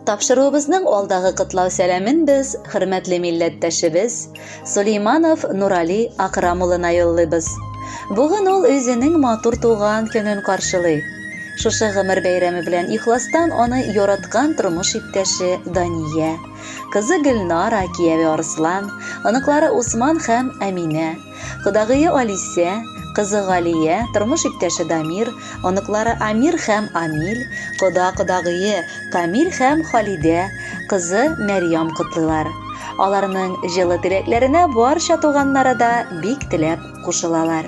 Тапшыруыбызның алдагы котлау сәламен без хөрмәтле милләттәшебез Сулейманов Нурали Акрам улына юллыйбыз. Бүген ул үзенең матур туган көнен каршылый. Шушы гомер бәйрәме белән ихластан аны яраткан тормыш иптәше Дания, кызы Гөлнара, кияве Арслан, оныклары Усман һәм Әминә, Кодагые Алисә, кызы Галия, тормыш иптәше Дамир, оныклары Амир һәм Амил, кода-кодагые Камил һәм Халидә, кызы Мәрьям котлыйлар. Аларның җылы теләкләренә барча туганнары да бик теләп кушылалар.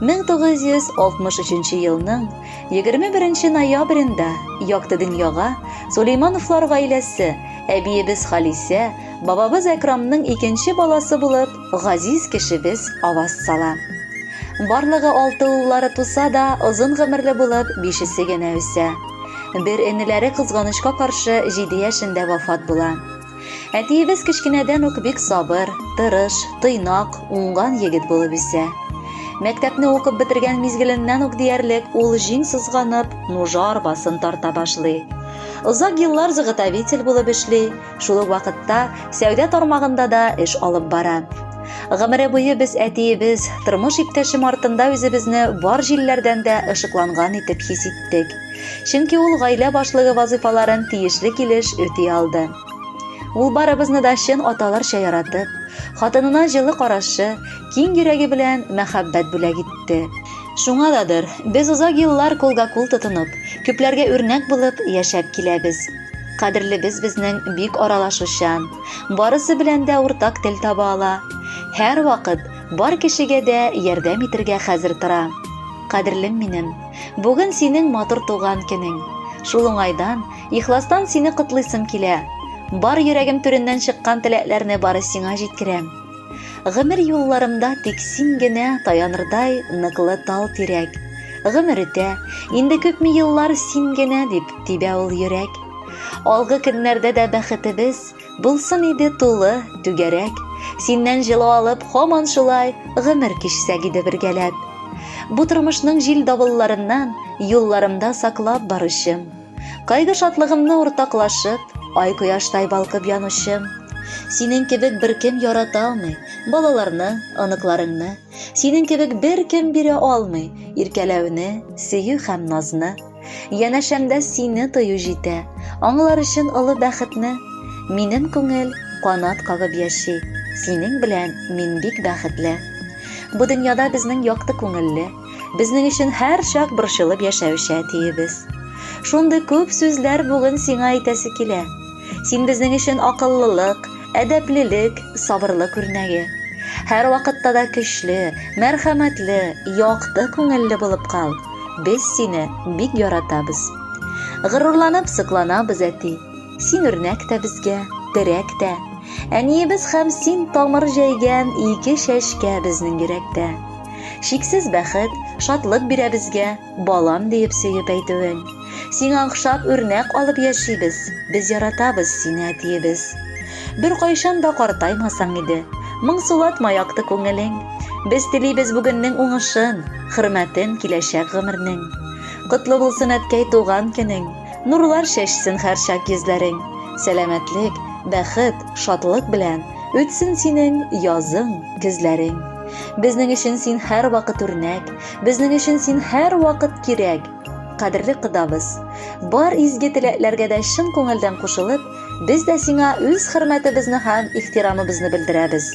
1963 елның 21 ноябрендә якты дөньяга Сулеймановлар гаиләсе, әбиебез Халисә, бабабыз Әкрамның икенче баласы булып, газиз кешебез аваз сала. Барлыгы алты уллары туса да, озын гомерле булып, бишесе генә үсә. Бер энеләре кызганычка каршы 7 яшендә вафат була. Әтиебез кечкенәдән үк бик сабыр, тырыш, тыйнак, уңган егет булып үсә. Мәктәпне укып бетергән мизгеленнән үк диярлек ул җиң сызганып, нужа арбасын тарта башлый. Озак еллар заготовитель булып эшли, Шул ук вакытта сәүдә тармагында да эш алып бара. Гомере буе без әтиебез, тормыш иптәшем артында үзебезне бар җилләрдән дә ышыкланган итеп хис иттек. Чөнки ул гаилә башлыгы вазыйфаларын тиешле килеш үти алды. Ул барыбызны да чын аталарча яратып, хатынына җылы карашы, киң йөрәге белән мәхәббәт бүләк итте. Шуңададыр, без озак еллар кулга-кул тотынып, күпләргә үрнәк булып яшәп киләбез. Кадерлебез безнең бик аралашучан, барысы белән дә уртак тел таба ала. Һәрвакыт бар кешегә дә ярдәм итергә хәзер тора. Кадерлем минем, бүген синең матур туган көнең. Шул уңайдан, ихластан сине котлыйсым килә. Бар йөрәгем түреннән чыккан теләкләрне бары сиңа җиткерәм. Гомер юлларымда тик син генә таянырдай ныклы тал тирәк. Гомер үтә, инде күпме еллар син генә дип тибә ул йөрәк. Алгы көннәрдә дә бәхетебез булсын иде тулы, түгәрәк. Синнән җылы алып, һаман шулай гомер кичсәк иде бергәләп. Бу тормышның җил-давылларыннан юлларымда саклап баручым. Кайгы-шатлыгымны уртаклашып, ай кояштай балкып янучым. Синең кебек беркем ярата алмый, балаларны, оныкларыңны. Синең кебек беркем бирә алмый, иркәләүне, сөю һәм назны. Янәшәмдә сине тою җитә, аңлар өчен олы бәхетне. Минем күңел канат кагып яши, синең белән мин бик бәхетле. Бу дөньяда безнең якты күңелле, Безнең өчен һәрчак борчылып яшәүче әтиебез. Шундый күп сүзләр бүген сиңа әйтәсе килә. Син безнең өчен акыллылык, әдәплелек, сабырлык үрнәге. Һәрвакытта да көчле, мәрхәмәтле, якты күңелле булып кал. Без сине бик яратабыз. Горурланып сокланабыз, әти. Син үрнәк тә безгә, терәк тә. Әниебез һәм син тамыр җәйгән ике чәчкә безнең йөрәктә. Чиксез бәхет, шатлык бирә безгә, балам диеп сөеп әйтүең. Сиңа охшап үрнәк алып яшибез, без яратабыз сине, әтиебез. Беркайчан да картаймасаң иде, моңсулатма якты күңелең. Без телибез бүгеннең уңышын, хөрмәтен киләчәк гомернең. Котлы булсын, әткәй, туган көнең, нурлар чәчсен һәрчак йөзләрең. Сәламәтлек, бәхет, шатлык белән үтсен синең язың, көзләрең. Безнең өчен син һәрвакыт үрнәк, безнең өчен син һәрвакыт кирәк. Кадерле кодабыз, бар изге теләкләргә дә чын күңелдән кушылып, без дә сиңа үз хөрмәтебезне һәм ихтирамыбызны белдерәбез.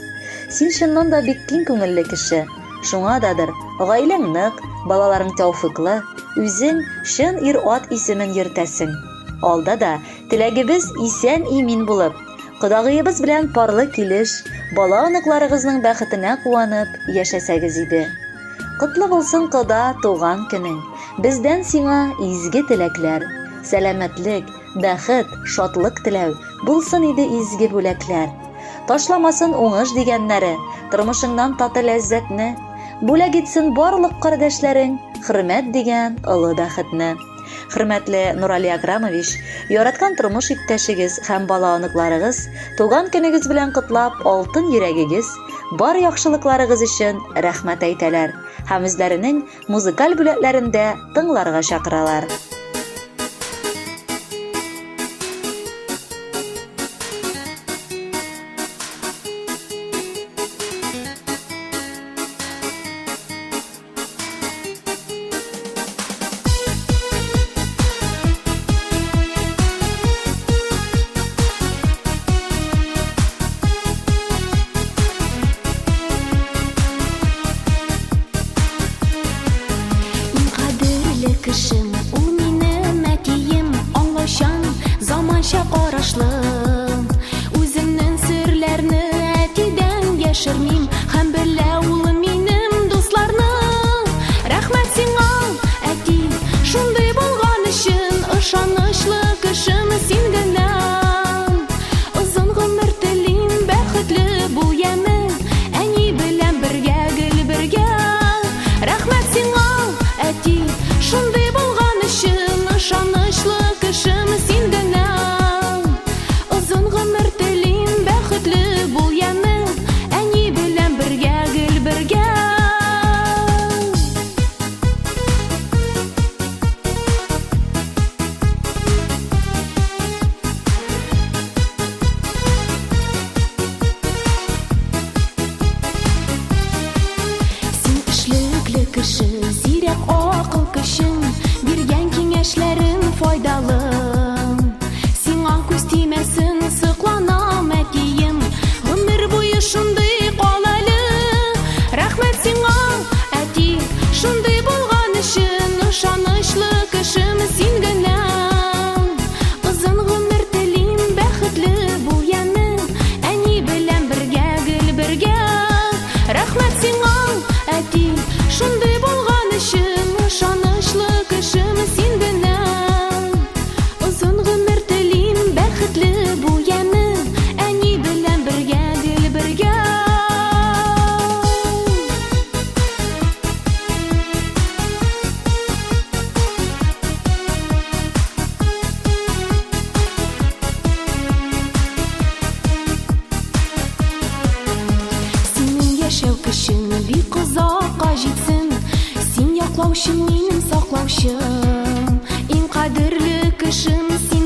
Син чыннан да бик киң күңелле кеше. Шуңададыр, гаиләң нык, балаларың тәүфыйклы, үзең чын ир-ат исемен йөртәсең. Алда да теләгебез исән-имин булып, Кодагыебыз белән парлы килеш, бала-оныкларыгызның бәхетенә куанып яшәсәгез иде. Котлы булсын, кода, туган көнең! Бездән сиңа изге теләкләр, сәламәтлек, бәхет, шатлык теләү, булсын иде изге бүләкләр. Ташламасын уңыш дигәннәре, тормышыңнан таты ләззәтне. Бүләк итсен барлык кардәшләрең, хөрмәт дигән олы бәхетне. Хөрмәтле Нурали Акрамович, яраткан тормыш иптәшегез һәм бала-оныкларыгыз туган көнегез белән котлап, алтын йөрәгегез, бар яхшылыкларыгыз өчен рәхмәт әйтәләр һәм үзләренең музыкаль бүләкләрен дә тыңларга чакыралар. саклаучым, иң кадерле кешем син.